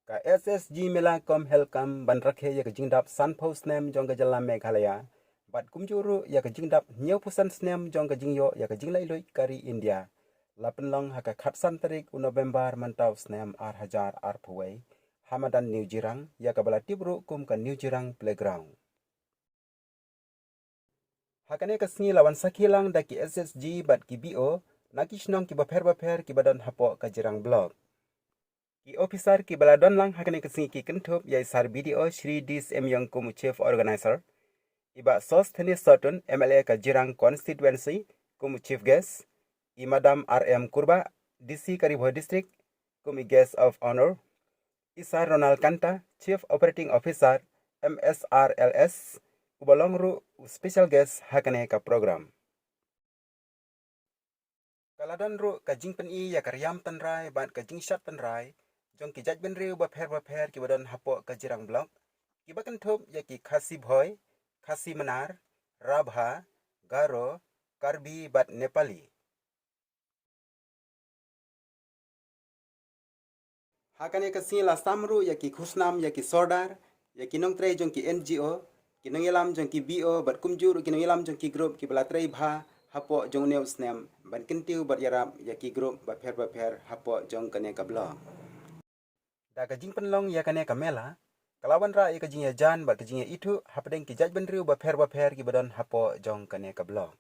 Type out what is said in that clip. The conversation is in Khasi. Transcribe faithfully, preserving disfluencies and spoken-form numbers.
Ka S S G Mela Kumbh Helkam ban rakhe ïa ka jingdap sanphew snem jong ka jylla Meghalaya, bad kumjuh ruh ïa ka jingdap hynñiewphew san snem jong ka jingïoh ïa ka jinglaitluid ka ri India, la pynlong ha ka khatsan tarik u November mynta u snem ar hajar arphew wei, ha madan New Jirang, ïa kaba la tip ruh kum ka New Jirang Playground. Ha kane ka sngi la wan sakhi lang da ki S S G bad ki B O na ki shnong kiba pher bapher kiba don hapoh ka Jirang Block. Ki officer kiba la don lang ha kane ka sngi ki kynthup ïa i Sir B D O Shri D Syiemlieh kum u Chief Organizer, i Bah Sosthenes Sohtun, M L A ka Jirang Constituency, kum u Chief Guest, i Madam R M Kurbah, D C ka Ri Bhoi District, kum i Guest of Honor, i Sir Ronald Kanta, Chief Operating Officer, M S R L S, uba long ruh u special guest ha kane ka program. Ka la don ruh ka jingpyni ïa ka riam tynrai bad ka jingshad tynrai jong ki jaitbynriew bapher bapher kiba don hapoh ka Jirang Block, kiba kynthup ïa ki Khasi Bhoi, Khasi Mnar, Rabha, Garo, Karbi bad Nepali. Ha kane ka sngi la sam ruh ïa ki khusnam, ïa ki sordar, ïa ki nongtrei jong ki N G O, ki nongïalam jong ki B O bad kumjuh ruh ki nongïalam jong ki group kiba la trei bha hapoh jong une u snem ban kyntiew bad ïarap ïa ki group bapher bapher hapoh jong kane ka block. Da ka jingpynlong ïa kane ka mela, ka la wanrah ïa ka jingïajan bad ka jingïaithuh hapdeng ki jaitbynriew bapher bapher kiba don hapoh jong kane ka block.